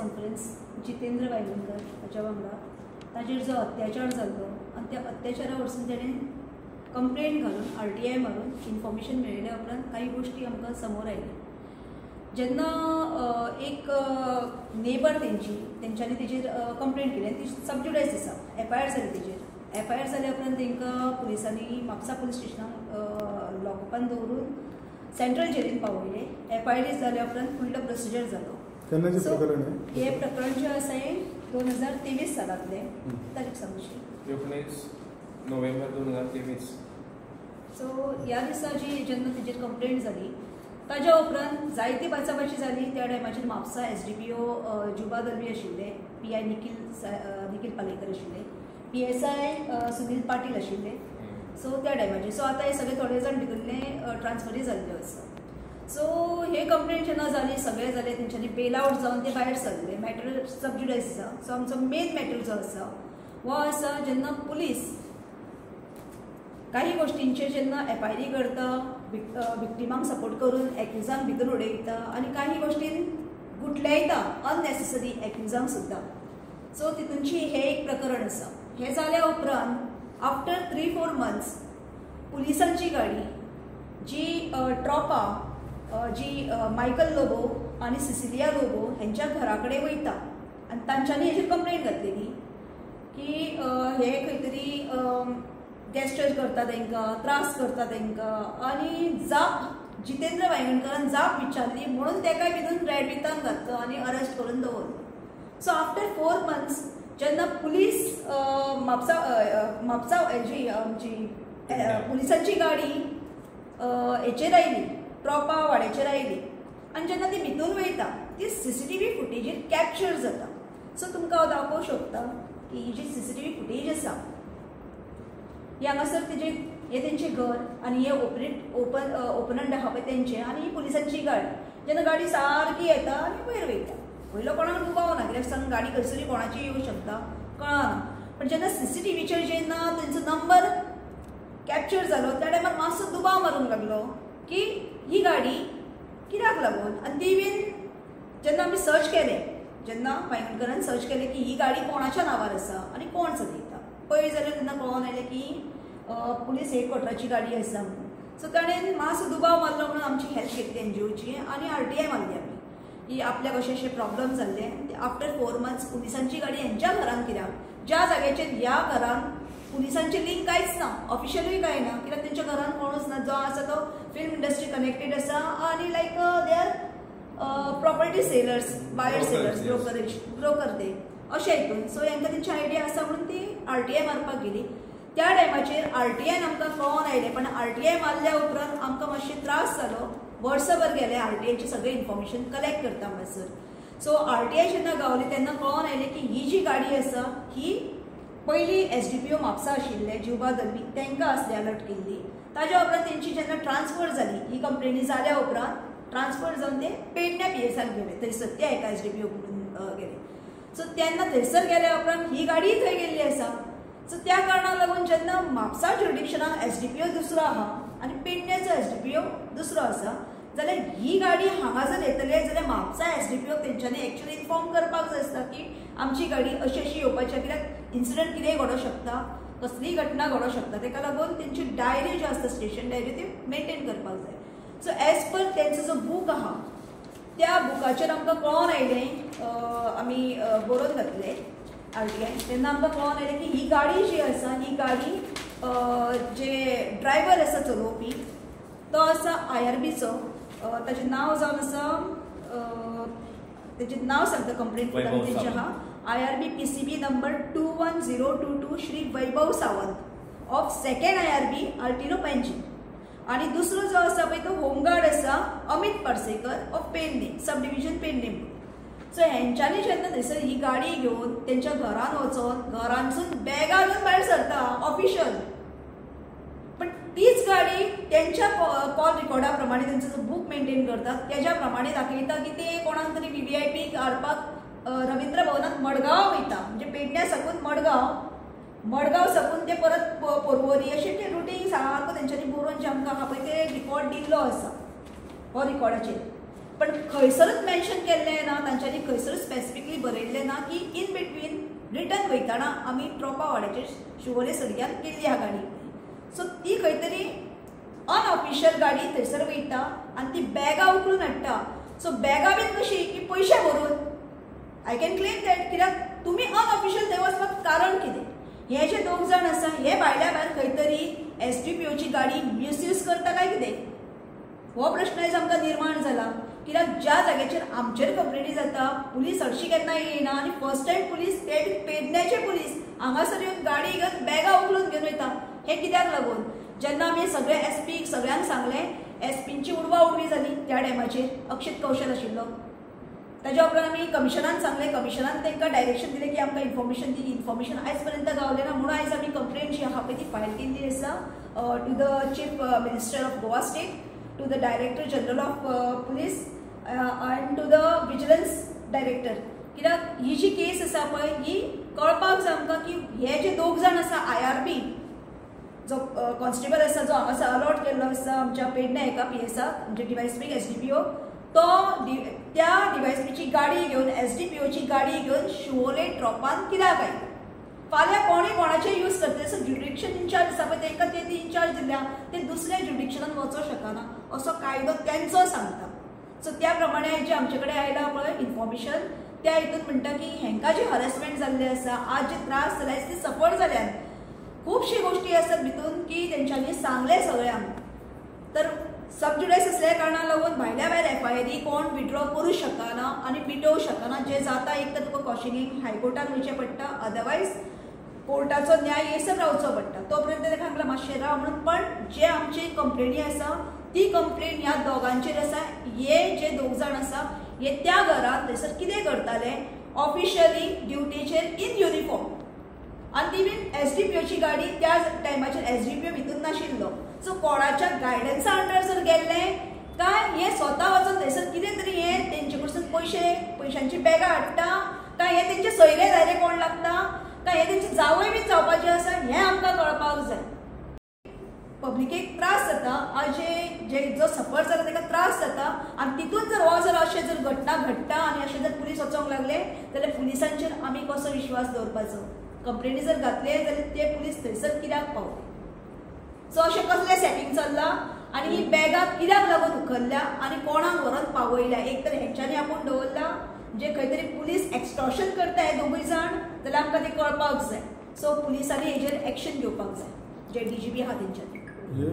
Conference Jitendra Wayangankar हाच्या वांगडा ताजेर जो अत्याचार जाल्लो आनी त्या अत्याचारा वरसून तेणें कंप्लेन घालून RTI मारून इन्फॉर्मेशन मेळिल्ल्या उपरांत काही गोश्टी आमकां समोर आयल्यो. जेन्ना एक नेबर तेंच्यांनी तेजेर कंप्लेन केली आनी ती सबज्युडायज आसा, FIR जाली तेजेर. FIR जाल्या उपरांत तांकां पुलिसांनी म्हापसा पुलीस स्टेशनाक लॉकअपान दवरून सेंट्रल जेलीन पावयले. FIR जाल्या उपरांत फुडलो प्रोसिजर जालो. हे प्रकरण जें आसा हें 2023 सालांतलें. तारीख सांगची 19 नोव्हेंबर 2023. सो ह्या दिसा जी जेन्ना तेजेर कंप्लेंट जाली ताज्या उपरांत जायती बाचाबाची जाली. त्या टायमाचेर म्हापसा SDPO Juba Dalvi आशिल्ले, PI Nikhil Palekar आशिल्ले, PSI Sunil Patil आशिल्ले. सो त्या टायमाचेर सो आतां हे सगळे थोडे जाण भितरले ट्रान्सफरूय जाल्ले आसा. सो हे कंप्लेंट जेन्ना जाली सगळे जाले तेंच्यांनी बेल आवट जावन ते भायर सरले. मॅटर सबज्युडायज आसा. सो आमचो मेन मॅटर जो आसा हो आसा जेन्ना पुलीस काही गोश्टींचेर जेन्ना FIR करता, विक्टिमांक सपोर्ट करून एक्युजांक भितर उडयता आनी काही गोश्टीन गुटलायता अननेसेसरी एक्युजांक सुद्दां. सो तितूनची हें एक प्रकरण आसा. हें जाल्या उपरांत आफ्टर 3-4 मंथ्स पुलिसांची गाडी जी ट्रोपा जी मायकल लोबो आनी सिसिलिया लोबो हेंच्या घरा कडेन वयता आनी तांच्यांनी हेजेर कंप्लेन घातलेली की हे खंय तरी गॅस्टर करता तांकां, त्रास करता तांकां आनी जाप जितेंद्र वायंगणकरान जाप विचारली म्हणून ताका भितून रेड वितान घातलो आनी अरेस्ट करून दवरलो. सो आफ्टर 4 मंथ्स जेन्ना पुलीस म्हापसा म्हापसा जी आमची पुलिसांची गाडी हेचेर आयली, ट्रोपा वाड्याचेर आयली आनी जेन्ना ती भितून वयता ती CCTV फुटेजीर कॅप्चर जाता. सो तुमकां हांव दाखोवंक शकता की ही जी CCTV footage आसा ही हांगासर तेजे हे तेंचें घर आनी हे ओपनंट आहा पळय तेंचें आनी ही पुलिसांची गाडी. जेन्ना गाडी सारकी येता आनी वयर वयता, पयलो कोणाक दुबाव ना कित्याक सांग गाडी खंयसरूय कोणाची येवंक शकता कळना. पण जेन्ना CCTVचेर जेन्ना तेंचो नंबर कॅप्चर जालो त्या टायमार मातसो दुबाव मारूंक लागलो की ही गाडी कित्याक लागून. आनी ती बीन जेन्ना आमी सर्च केलें, जेन्ना वायंगणकरान सर्च केलें की ही गाडी कोणाच्या नांवार आसा आनी कोण चलयता पळय जाल्यार तेन्ना कळोन आयलें की पुलीस हेडक्वॉर्टराची गाडी आसा म्हणून. सो ताणें मातसो दुबाव मारलो म्हणून आमची हेल्प घेतली NGOची आनी RTI मारली आमी की आपल्याक अशें अशें प्रॉब्लम जाल्ले. आफ्टर 4 मंथ्स पुलिसांची गाडी हेंच्या घरान कित्याक, ज्या जाग्याचेर ह्या घरान पुलिसांचे लिंक कांयच ना, ऑफिशियलूय कांय ना, कित्याक तेंच्या घरान कोणूच ना, जो आसा तो फिल्म इंडस्ट्री कनेक्टेड आसा आनी like they are property sellers, buyer sellers, brokerage broker ते अशें हितून. सो हेंकां तेंची आयडिया आसा म्हणून ती RTI मारपाक गेली. त्या टायमाचेर RTIन आमकां कळोन आयलें, पण RTI मारल्या उपरांत आमकां मातशे त्रास जालो. वर्सभर गेले RTIची सगळें इन्फॉर्मेशन कलेक्ट करता म्हणसर. सो RTI जेन्ना गावली तेन्ना कळोन आयलें की ही जी गाडी आसा ही पयली SDPO Mapusa आशिल्ले जिवबा दलवी तांकां आसली अलर्ट केल्ली. ताज्या उपरांत तेंची जेन्ना ट्रान्सफर जाली, ही कंप्लेनी जाल्या उपरांत ट्रान्सफर जावन ते पेडण्या PSआक गेले, थंयसर ते एका SDPO म्हणून गेले. सो तेन्ना थंयसर गेल्या उपरांत ही गाडीय थंय गेल्ली आसा. सो त्या कारणाक लागून जेन्ना म्हापसा ज्युरिडिक्शनाक SDPO दुसरो आहा आनी पेडण्याचो SDPO दुसरो आसा जाल्यार ही गाडी हांगा जर येतले जाल्यार म्हापसा SDPO तेंच्यांनी एक्चुअली इन्फॉर्म करपाक जाय आसता की आमची गाडी अशी अशी येवपाची, कित्याक इन्सिडंट कितेंय घडोवंक शकता, कसलीय घटना घडोवंक शकता. ताका लागून तेंची डायरी जी आसता स्टेशन डायरी ती मेनटेन करपाक जाय. सो एज पर तेंचो जो बूक आहा त्या बुकाचेर आमकां कळोन आयलें, आमी बरोवन घातलें RTI, तेन्ना आमकां कळोन आयलें की ही गाडी जी आसा ही गाडी जे ड्रायव्हर आसा चलोवपी तो आसा IRBचो, ताचें नांव जावन आसा, तेजें नांव सांगता कंप्लेन तेंचें आहा IRB PCB number 21022 Shri Vaibhav Sawant of 2nd IRB Altinho Panjim. आनी दुसरो जो आसा पळय तो होमगार्ड आसा Amit Parsekar of Pernem sub division Pernem. So हेंच्यांनी जेन्ना थंयसर ही गाडी घेवन तेंच्या घरान वचोन घरांसून बॅगां घेवन भायर सरता ऑफिशियल, पण तीच गाडी तेंच्या कॉल रिकॉर्डा प्रमाणे तेंचो जो बूक मेनटेन करतात तेज्या प्रमाणे दाखयता की ते कोणाक तरी VVIP हाडपाक रवींद्र भवनात मडगांव वयता, म्हणजे पेडण्या साकून मडगांव, मडगांव साकून ते परत पोरवरी अशें ते रुटींग सारको तेंच्यांनी बरोवन जे आमकां आहा पळय ते रिकॉर्ड दिल्लो आसा हो रिकॉर्डाचेर. पण खंयसरूच मेन्शन केल्लें ना तांच्यांनी, खंयसरूच स्पेसिफिकली बरयल्लें ना की इन बिटवीन रिटर्न वयतना आमी ट्रोपा वाड्याचेर शिवोले सडग्यान केल्ली आहा गाडी. सो ती खंय तरी अनऑफिशियल गाडी थंयसर वयता आनी ती बॅगां उखलून हाडटा. सो बॅगां बीन कशी की पयशे भरून I can claim that, कित्याक तुमी अनऑफिशियल थंय वचपाक कारण कितें? हे जे दोग जाण आसा हे भायल्या भायर खंय तरी एसडीपीओची गाडी मिसयूज करता काय कितें, हो प्रश्न आयज आमकां निर्माण जाला. कित्याक ज्या जाग्याचेर आमचेर कंप्लेनी जाता पुलीस हरशीं केन्ना येयना आनी फर्स्ट टायम पुलीस ते पेडण्याचे पुलीस हांगासर येवन गाडी घेवन बॅगां उखलून घेवन वयता. हें कित्याक लागून? जेन्ना आमी सगळे एसपी सगळ्यांक सांगलें, एसपींची उडवा उडवी जाली त्या टायमाचेर, अक्षीत कौशल आशिल्लो. ताज्या उपरांत आमी कमिशनान सांगलें, कमिशनान तांकां डायरेक्शन दिलें की आमकां इन्फॉर्मेशन दी. इन्फॉर्मेशन आयज पर्यंत गावलें ना, म्हणून आयज आमी कंप्लेन जी आहा पळय ती फायल केल्ली आसा to the chief minister of Goa state, to the director general of police and to the vigilance director. कित्याक ही जी केस आसा पळय ही कळपाक जाय आमकां की हे जे दोग जाण आसा IRB जो कॉन्स्टेबल आसा जो हांगासर अलॉट केल्लो आसा आमच्या पेडण्या एका पीएसाक, आमच्या डीवायएसपीक एसडीपीओ, तो त्या डीवायएसपीची गाडी घेवन एसडीपीओची गाडी घेवन शिवोले ट्रोपान कित्याक आयलो? फाल्यां कोणी कोणाचे यूज करतले. सो ज्युडिक्शन इन्चार्ज आसा पळय तांकां ते इन्चार्ज दिल्या, ते दुसऱ्या ज्युडिक्शनान वचोंक शकना असो कायदो तेंचो सांगता. सो त्या प्रमाणे जे आमचे कडेन आयला पळय इन्फॉर्मेशन, त्या हितून म्हणटा की हेंकां जे हरेसमेंट जाल्लें आसा, आज जे त्रास जाले ते सफर जाल्यान, खुबशी गोश्टी आसात भितून की तेंच्यांनी सांगलें सगळ्यांक. तर सबज्युडायस असल्या कारणाक लागून भायल्या भायर एफआयआर कोण विड्रॉ करूं शकना आनी मिटोवंक शकना. जे जाता एक तर तुका कॉशनिंग हायकोर्टान वयचें पडटा, अदरवायज कोर्टाचो न्याय येसर रावचो पडटा. तो पर्यंत ताका सांगलां मातशें राव म्हणून. पण जे आमची कंप्लेनी आसा ती कंप्लेन ह्या दोगांचेर आसा. हे जे दोग जाण आसा हे त्या घरांत थंयसर कितें करताले ऑफिशियली ड्युटीचेर इन युनिफॉर्म, आनी ती बीन एसडीपीओची गाडी त्या टायमाचेर एसडीपीओ भितून नाशिल्लो. सो कोणाच्या गायडन्सा अंडर जर गेल्लें काय हे स्वता वचून थंयसर कितें तरी हे तेंचे कडसून पयशांची बॅगां हाडटा काय हे तेंचे सोयरे धायरे कोण लागता काय हे तेंचे जावय बीन जावपाचें आसा, हें आमकां कळपाक जाय. पब्लिकेक त्रास जाता, आज जे जो सफर जाला ताका त्रास जाता आनी तितून जर हो जर अशें जर घटना घडटा आनी अशें जर पुलीस वचोंक लागले जाल्यार पुलिसांचेर आमी कसो विश्वास दवरपाचो? कंप्लेनी जर घातले जाल्यार ते पुलीस थंयसर कित्याक पावले? सो अशें कसलें सेटींग चल्लां आनी ही बॅगां कित्याक लागून उखल्ल्या आनी कोणाक व्हरोन पावयल्या? एक तर हेंच्यांनी आपूण दवरला, जे खंय तरी पुलीस एक्स्टॉर्शन करता हे दोगूय जाण, जाल्यार आमकां तें कळपाक जाय. सो पुलिसांनी हेजेर एक्शन घेवपाक जाय जे डीजीपी आहा तेंच्यांनी. हे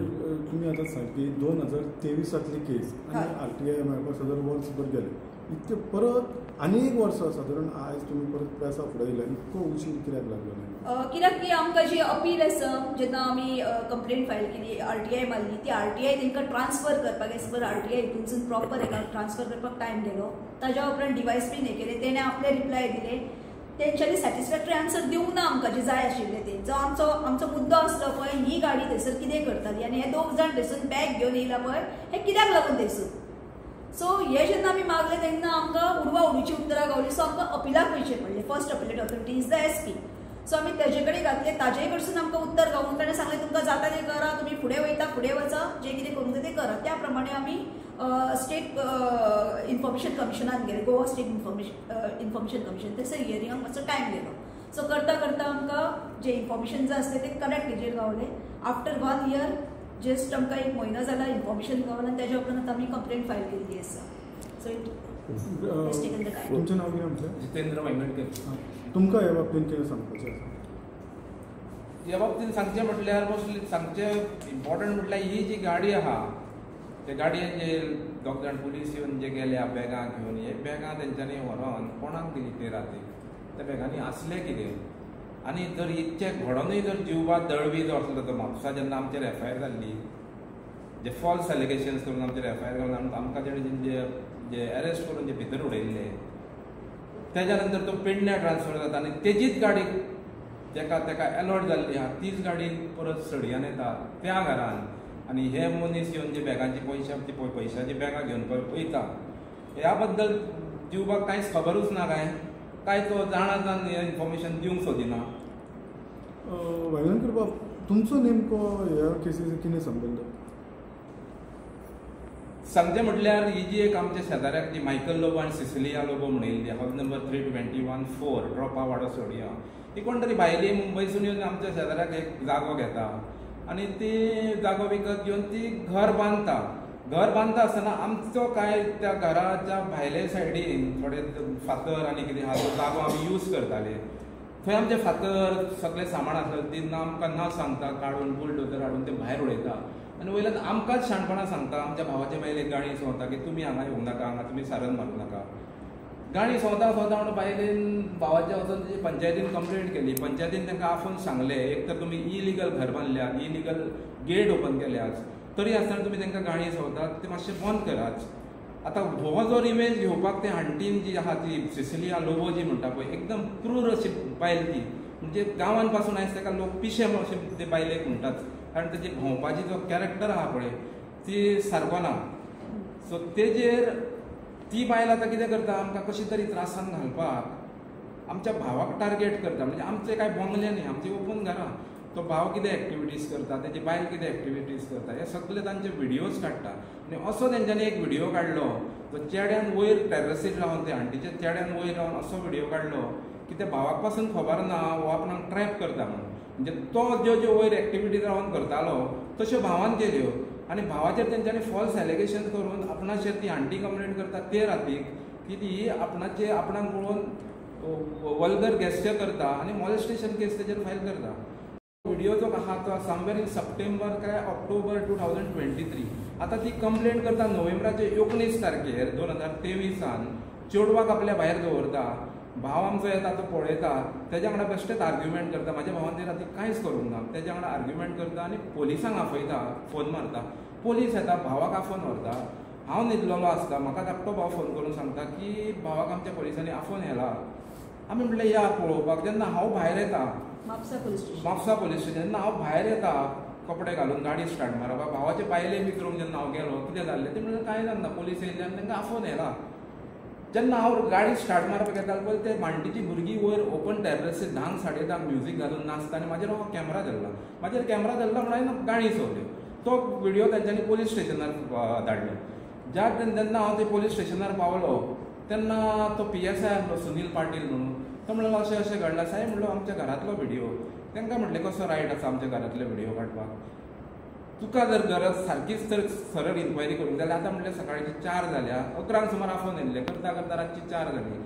तुमी आतां सांगली 2023 केस आनी आरटीआय मेळपाक सादारण वर्सभर गेलें, इतकें परत आनी एक वर्स सादारण आयज तुमी परत प्रेसा फुडें येयल्या, इतको उशीर कित्याक लागलो? कित्याक की आमकां जी अपील आसा, जेन्ना आमी कंप्लेन फायल केली, आरटीआय मारली, ती आरटीआय तांकां ट्रान्सफर करपाक एज पर आरटीआय हितूनसून प्रॉपर एका ट्रान्सफर करपाक टायम गेलो. ताज्या उपरांत डीवायएसपीन हें केलें, तेणें आपले रिप्लाय दिले, तेंच्यांनी सॅटिस्फॅक्टरी आन्सर दिवंक ना आमकां जे जाय आशिल्ले ते. जो आमचो मुद्दो आसलो पळय ही गाडी थंयसर कितें करताली आनी हे दोग जाण थंयसून बॅग घेवन येयला पळय हे कित्याक लागून थंयसून. सो हे जेन्ना आमी मागले तेन्ना आमकां उडवा उडवीची उत्तरां गावली. सो आमकां अपिलाक वयचें पडलें. First appellate authority is the SP. So आमी तेजे कडेन घातले, ताजे कडसून आमकां उत्तर गावून ताणें सांगलें तुमकां जाता तें करा, तुमी फुडें वयता फुडें वचा, जें कितें करूंक जाय तें करा. त्या प्रमाणे आमी स्टेट इन्फॉर्मेशन कमिशनान गेले, गोवा स्टेट इन्फॉर्मेशन कमिशन. थंयसर हियरिंगाक मातसो टायम गेलो. सो करता करता आमकां जें इन्फॉर्मेशन जाय आसलें तें करेक्ट हेजेर गावलें. आफ्टर 1 इयर जस्ट आमकां एक म्हयनो जाला इन्फॉर्मेशन गावलें आनी तेज्या उपरांत आमी कंप्लेन फायल केल्ली आसा. सो it तुमचें नांव कितें म्हटलें? जितेंद्र वायंगणकर. तुमकां ह्या बाबतीन कितें सांगपाचें आसा? ह्या बाबतीन सांगचें म्हटल्यार मोस्टली सांगचें इम्पॉर्टंट म्हटल्यार ही जी गाडी आहा त्या गाडयेन जे दोग जाण पुलीस येवन जे गेल्या बॅगां घेवन, हे बॅगां तेंच्यांनी व्हरोन कोणाक दिली ते राती, त्या बॅगांनी आसलें कितें? आनी जर इतकें घडोनूय जर जिवबा दळवी जो आसलो तो म्हापसा जेन्ना आमचेर एफआयआर जाल्ली, जे फॉल्स एलिगेशन्स करून आमचेर एफआयआर घालून आमकां तेणें जे जे एरेस्ट करून जे भितर उडयल्ले, तेज्या नंतर तो पेडण्या ट्रान्सफर जाता आनी तेजीच गाडी तेका तेका एलॉट जाल्ली आहा तीच गाडी परत सडयान येता त्या घरान आनी हे मनीस येवन जे बॅगांची पयशे ती पयशाची बॅगां घेवन पळय वयता. ह्या बद्दल जिवबाक कांयच खबरूच ना, काय काय तो जाणा जावन हें इन्फॉर्मेशन दिवंक सोदिना. वायंगणकर बाब, तुमचो नेमको ह्या केसीचो कितें संबंद? सांगचें म्हटल्यार ही जी एक आमच्या शेजाऱ्याक जी मायकल लोबो आनी सिसिलिया लोबो म्हणून येयल्ली, हावज नंबर 321-4 ड्रॉपा वाडो सोडिया, ही कोण तरी भायली मुंबयसून येवन आमच्या शेजाऱ्याक एक जागो घेता आनी ती जागो विकत घेवन ती घर बांदता. घर बांदता आसतना आमचो कांय त्या घराच्या भायले सायडीन थोडे फातर आनी कितें आहा तो जागो आमी यूज करताले. थंय आमचे फातर सगळें सामान आसलें ती ना आमकां ना सांगता काडून बुलडोजर हाडून ते भायर उडयता आनी वयल्यान आमकांच शाणपणां सांगता. आमच्या भावाचे बायलेक गाळी संवता की तुमी हांगा येवंक नाका, हांगा तुमी सारन मारूं नाका. गाळी संवता संवता म्हणून बायलेन भावाच्या वचून तेजी पंचायतीन कंप्लेंट केली. पंचायतीन तांकां आफोवन सांगलें, एक तर तुमी इलिगल घर बांदल्या, इलिगल गेट ओपन केल्यात, तरी आसतना तुमी तांकां गाळी संवतात ते मातशें बंद करात. आतां हो जो रिवेंज घेवपाक ते आंटीन जी आहा ती सिसिलिया लोबो जी म्हणटा पळय, एकदम क्रूर अशी बायल ती, म्हणजे गांवान पासून आयज ताका लोक पिशे अशें ते बायलेक म्हणटात, कारण तेजी भोंवपाची जो कॅरेक्टर आहा पळय ती सारको ना. सो तेजेर ती बायल आतां कितें करता, आमकां कशी तरी त्रासान घालपाक आमच्या भावाक टार्गेट करता. म्हणजे आमचे कांय बंगले न्ही, आमची ओपन घरां, तो भाव कितें एक्टिविटीज करता, तेजी बायल कितें एक्टिविटीज करता, हे सगळे तांचे व्हिडियोज काडटा. आनी असो तेंच्यांनी एक व्हिडियो काडलो, तो चेड्यान वयर टॅरसीर रावन, ते आंटीच्या चेड्यान वयर रावन असो व्हिडियो काडलो की त्या भावाक पासून खबर ना हो आपणाक ट्रॅप करता म्हणून. म्हणजे तो ज्यो ज्यो वयर एक्टिविटीज रावन करतालो तश्यो भावान केल्यो आनी भावाचेर तेंच्यांनी फॉल्स एलिगेशन करून आपणाचेर ती आंटी कंप्लेंट करता ते रातीक की ती आपणाचे आपणाक पळोवन वल्गर गेस्चर करता आनी मॉलेस्टेशन केस तेजेर फायल करता. व्हिडिओ जो आहा तो समवेर इन सप्टेंबर काय ऑक्टोबर 2023. आतां ती कंप्लेंट करता नोव्हेंबराचे 19 तारखेर 2023 चेडवाक आपल्या भायर दवरता. भाव आमचो येता तो पळयता, तेज्या वांगडा बेश्टेच आर्ग्युमेंट करता. म्हाज्या भावान ते राती कांयच करूंक ना, तेज्या वांगडा आर्ग्युमेंट करता आनी पोलिसांक आपयता, फोन मारता. पोलीस येता, भावाक आफोवन व्हरता. हांव न्हिदलेलो आसता, म्हाका धाकटो भाव फोन करून सांगता की भावाक आमच्या पोलिसांनी आफोवन व्हेला. आमी म्हणलें या पळोवपाक. जेन्ना हांव भायर येता म्हापसा पुलीस स्टेशन, जेन्ना हांव भायर येता कपडे घालून गाडी स्टार्ट मारपाक, भावाचे बायले विचारूंक जेन्ना हांव गेलो कितें जाल्लें, ते म्हणलें कांय जालें ना, पोलीस येयल्ले आनी तांकां आफोवन व्हेला. जेन्ना हांव गाडी स्टार्ट मारपाक येता पळय ते मांटीची भुरगीं वयर ओपन टॅरसीर 10 साडे 10 म्युजीक घालून नाचता आनी म्हाजेर हो कॅमेरा धरला. म्हाजेर कॅमेरा धरला म्हणून हांवें गाणी सोडल्यो. तो व्हिडियो तेंच्यांनी पोलीस स्टेशनार धाडलो. ज्या जेन्ना हांव ते पोलीस स्टेशनार पावलो तेन्ना तो PSI आसलो सुनील पाटील म्हणून, तो म्हणलो अशें अशें घडलां साहेब. म्हणलो आमच्या घरांतलो व्हिडियो. तांकां म्हणलें कसो रायट आसा आमच्या घरांतले व्हिडियो काडपाक, तुका जर गरज सारकीच तर सरळ इन्क्वायरी करूंक जाल्यार आतां म्हणलें सकाळची 4 जाल्या, 11 सुमार आफोवन येयल्ले, करता करता रातची 4 जाली.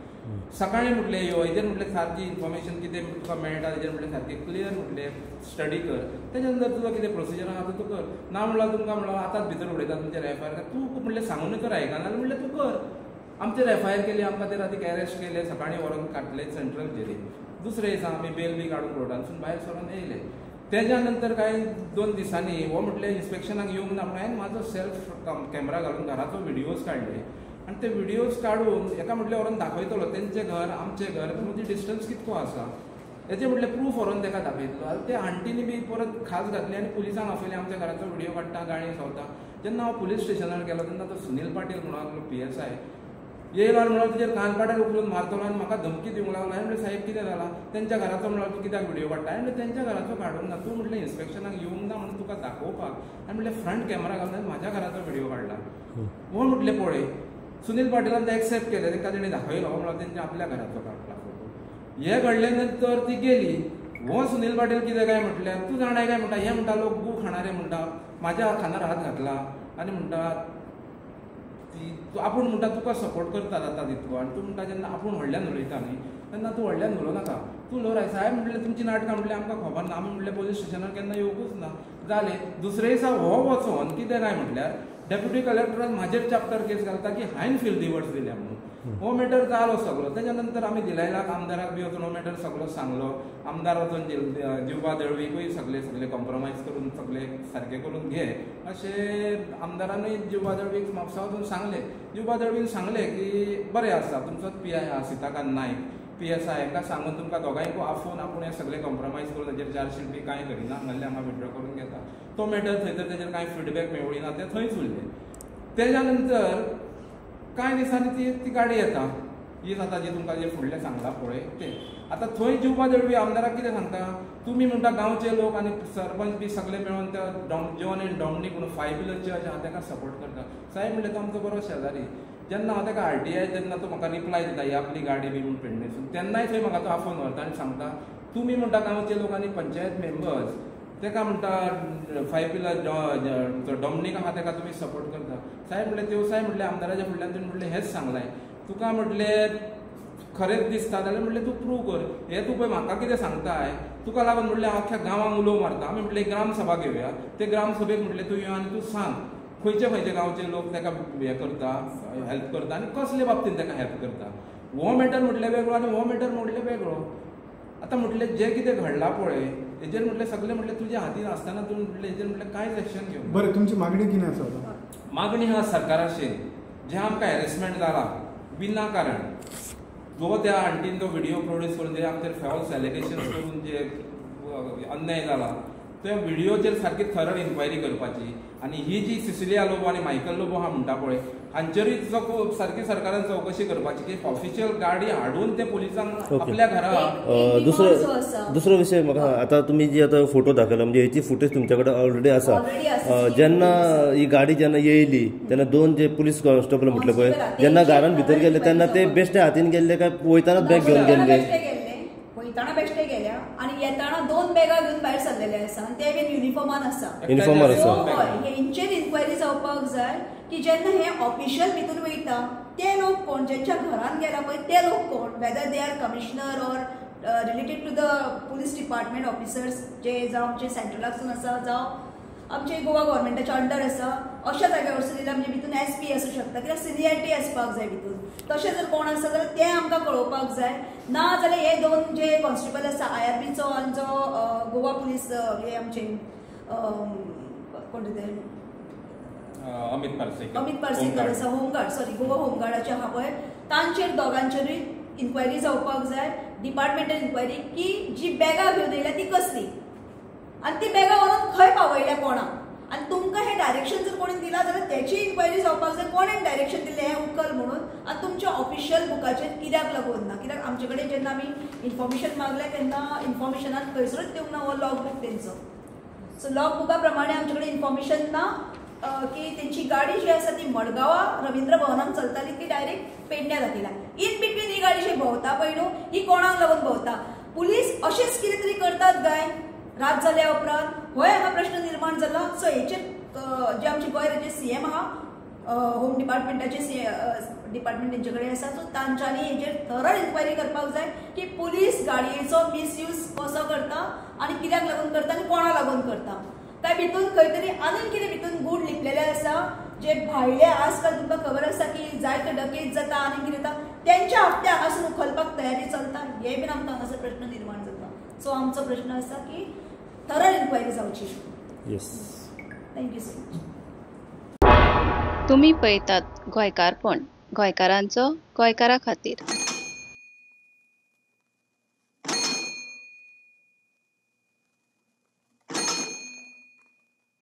सकाळीं म्हटलें यो, हेजेर म्हटलें सारकी इन्फॉर्मेशन कितें तुका मेळटा तेजेर म्हटलें सारकें क्लियर म्हटलें स्टडी कर, तेजे नंतर तुजो कितें प्रोसिजर आहा तो तूं कर. ना म्हणल्यार तुमकां म्हणल्यार आतांच भितर उडयता तुमचेर FIR, तूं म्हणलें सांगूनय तर आयकना जाल्यार म्हणलें तूं कर. आमचेर FIR केली, आमकां ते रातीक अरेस्ट केले, सकाळीं व्हरोन घातले सेंट्रल जेलीन. दुसरे दिसा आमी बेल बी काडून कोर्टांतसून भायर सरून येयले. तेज्या नंतर कांय 2 दिसांनी हो म्हटलें इन्स्पेक्शनाक येवंक ना म्हणून हांवें म्हाजो सेल्फ कॅमेरा घालून घराचो व्हिडियोज काडले आनी ते व्हिडियोज काडून एका म्हटलें व्हरोन दाखयतलो तेंचें घर आमचें घर मदीं डिस्टन्स कितको आसा हेजें म्हटलें प्रूफ व्हरोन ताका दाखयतलो. आनी ते आंटीनी बी परत खास घातली आनी पुलिसांक आपयलें, आमच्या घराचो व्हिडियो काडटा, गाळी संवता. जेन्ना हांव पुलीस स्टेशनार गेलो तेन्ना तो सुनील पाटील म्हणून आसलो PSI येयलो आनी म्हणल्यार तुजेर कानपाटार उखलून मारतलो आनी म्हाका धमकी दिवंक लागलो. हांवें म्हणलें साहेब कितें जालां, तेंच्या घराचो म्हणल्यार तूं कित्याक व्हिडियो काडटा? हांवें म्हणलें तेंच्या घराचो काडूंक ना, तूं म्हटलें इन्स्पेक्शनाक येवंक ना म्हणून तुका दाखोवपाक हांवें म्हणलें फ्रंट कॅमेरा घालून म्हाज्या घराचो व्हिडियो काडला. हो म्हटलें पळय, सुनील पाटीलान ते एक्सेप्ट केलें, तांकां तेणें दाखयलो म्हणल्यार तेंच्या आपल्या घराचो काडला फोटो. हें घडले नंतर ती गेली. हो सुनील पाटील कितें काय म्हटल्यार तूं जाणाय काय म्हणटा, हें म्हणटा लोक गू खाणारे म्हणटा, म्हाज्या खानार हात घातला आनी म्हणटा ती आपूण म्हणटा तुका सपोर्ट करता जाता तितको, आनी तूं म्हणटा जेन्ना आपूण व्हडल्यान उलयता न्ही तेन्ना तूं व्हडल्यान उलोवं नाका, तूं लो साहेब म्हणलें तुमची नाटकां म्हणलें आमकां खबर ना, आमी म्हणलें पोलीस स्टेशनार केन्ना येवकूच ना. जालें दुसरे दिसा हो वचोन कितें काय म्हटल्यार डेप्युटी कलेक्टरान म्हाजेर चॅप्टर केस घालता की हांवें फिल्दी वर्ड्स दिल्या म्हणून. हो मॅटर जालो सगळो. तेज्या नंतर आमी दिलायलाक आमदाराक बी वचून हो मॅटर सगळो सांगलो. आमदार वचून जिवबा दळवीकूय सगळे सगळे कॉम्प्रोमायज करून सगळे सारके करून घे अशें आमदारानूय जिवबा दळवीक म्हापसा वचून सांगलें. जिवबा दळवीन सांगलें की बरें आसा, तुमचोच PI आहा सीताकांत नायक PSI, हांकां सांगून तुमकां दोगांयकूय आफोवन आपूण हें सगळें कॉम्प्रोमायज करून ताजेर चार्जशीट बी कांय करिना, हांगासरले हांगा विड्रॉ करून घेता. तो मॅटर थंय तर तेजेर कांय फिडबॅक मेळ्ळी ना, तें थंयच उरलें. तेज्या नंतर कांय दिसांनी ती ती गाडी येता, हीच आतां जे तुमकां जे फुडलें सांगलां पळय तें. आतां थंय जिवपा दळवी आमदाराक कितें सांगता, तुमी म्हणटा गांवचे लोक आनी सरपंच बी सगळे मेळून त्या जॉन एंड डॉमनीक म्हणून 5 पिलर चर्च आहा ताका सपोर्ट करता. साहेब म्हणलें तो आमचो बरो शेजारी. जेन्ना हांव ताका RTI तेन्ना तो म्हाका रिप्लाय दिता ही आपली गाडी बी म्हूण पेडणेसून, तेन्नाय थंय म्हाका तो आफोवन व्हरता आनी सांगता तुमी म्हणटा गांवचे लोक आनी पंचायत मेंबर्स ताका म्हणटा 5 पिलर डॉमनीक आहा ताका तुमी सपोर्ट करता. साहेब म्हणलें देवसाय म्हणलें आमदाराच्या फुडल्यान तुमी म्हणलें हेंच सांगलां तुका, म्हणलें खरेंच दिसता जाल्यार म्हणलें तूं प्रूव कर, हें तूं पळय म्हाका कितें सांगताय, तुका लागून म्हणलें हांव अख्ख्या गांवांक उलोव मारता. आमी म्हणलें ग्रामसभा घेवया, ते ग्रामसभेक म्हणलें तूं यो आनी तूं सांग खंयचे खंयचे गांवचे लोक ताका हें करता, हेल्प करता आनी कसले बाबतीन ताका हेल्प करता. हो मॅटर म्हटलें वेगळो आनी हो मॅटर म्हटलें वेगळो. आतां म्हटलें जें कितें घडलां पळय हेजेर म्हटलें सगळें म्हटलें तुज्या हातीन आसतना तूं म्हटलें हेजेर म्हटलें कांयच एक्शन घेवंक. बरें, तुमची मागणी कितें आसा? मागणी आहा सरकाराचेर जें आमकां हॅरेसमेंट जाला विनाकारण, जो त्या आंटीन तो व्हिडिओ प्रोड्यूस करून जे आमचेर फॉल्स एलिगेशन्स करून जे अन्याय जाला त्या व्हिडिओचेर सारकी थरड इन्क्वायरी करपाची. आनी ही जी सिसिलिया लोबो आनी मायकल लोबो आहा म्हणटा पळय हांचेरूय सारकी सरकारान चवकशी करपाची की ऑफिशियल गाडी हाडून ते पुलिसांक आपल्या घरा. दुसरो विशय म्हाका आतां तुमी जी आतां फोटो दाखयला म्हणजे हेची फुटेज तुमच्या कडेन ऑलरेडी आसा. जेन्ना ही गाडी जेन्ना येयली तेन्ना 2 जे पुलीस कॉन्स्टेबल म्हटले पळय जेन्ना घरान भितर गेले तेन्ना ते बेश्टे हातीन गेल्ले काय वयतानाच बॅग घेवन गेल्ले? वयताना बेश्टे गेल्या आनी येताना 2 बॅगां घेवन भायर सरलेले आसा आनी ते बीन युनिफॉर्मान आसा. युनिफॉर्मार आसा. हेंचेर इन्क्वायरी जावपाक जाय की जेन्ना हे ऑफिशियल भितून वयता ते लोक कोण, ज्यांच्या घरान गेला पळय ते लोक कोण, whether they are commissioner or related to the police department officers जे जावं आमचे सेंट्रलाकसून आसा जावं आमचे गोवा गव्हर्मेंटाच्या अंडर आसा अशा जाग्यार वचून दिल्यार म्हणजे भितून SP आसूं शकता, कित्याक सिनियरिटी आसपाक जाय भितून. तशें जर कोण आसा जाल्यार तें आमकां कळोवपाक जाय. ना जाल्यार हे 2 जे कॉन्स्टेबल आसा IRBचो आनी जो गोवा पुलीस हे आमचे कोण ते अमित पार्सेकर आसा, होमगार्ड, सॉरी गोवा होमगार्डाचे आहा पळय तांचेर दोगांचेरूय इन्क्वायरी जावपाक जाय, डिपार्टमेंटल इन्क्वायरी की जी बॅगां घेवन येयल्या ती कसली आनी ती बॅगां व्हरून खंय पावयल्या कोणाक, आनी तुमकां हें डायरेक्शन जर कोणी दिलां जाल्यार तेची इन्क्वायरी जावपाक जाय कोणें डायरेक्शन दिलें हें उखल म्हणून आनी तुमच्या ऑफिशियल बुकाचेर कित्याक लागून ना. कित्याक आमचे कडेन जेन्ना आमी इन्फॉर्मेशन मागलें तेन्ना इन्फॉर्मेशनान खंयसरूच दिवंक ना हो लॉग बूक तेंचो. सो लॉग बुका प्रमाणे आमचे कडेन इन्फॉर्मेशन ना की तेंची गाडी जी आसा ती मडगांवा रवींद्र भवनाक चलताली ती डायरेक्ट पेडण्या जातीला. इन बिटवीन ही गाडी जी भोंवता पळय न्हू ही कोणाक लागून भोंवता, पुलीस अशेंच कितें तरी करतात काय रात जाल्या उपरांत, होय हांगा प्रश्न निर्माण जाला. सो हेचेर जे आमचे गोंय राज्य CM आहा, होम डिपार्टमेंटाचे डिपार्टमेंट तेंचे कडेन आसा, सो तांच्यांनी हेचेर थरड इन्क्वायरी करपाक जाय की पुलीस गाडयेचो मिसयूज कसो करता आनी कित्याक लागून करता आनी कोणा लागून करता, काय भितून खंय तरी आनीक कितें भितून गूढ लिपलेले आसा जे भायले आजकाल तुमकां खबर आसा की जायते डकेत जाता आनी कितें जाता तेंच्या हप्ते हांगासून उखलपाक तयारी चलता, हे बीन आमकां हांगासर प्रश्न निर्माण जाता. सो आमचो प्रश्न आसा की थरड इन्क्वायरी जावची. Yes, thank you so much. तुमी पळयतात गोंयकारपण, गोंयकारांचो गोंयकारा खातीर.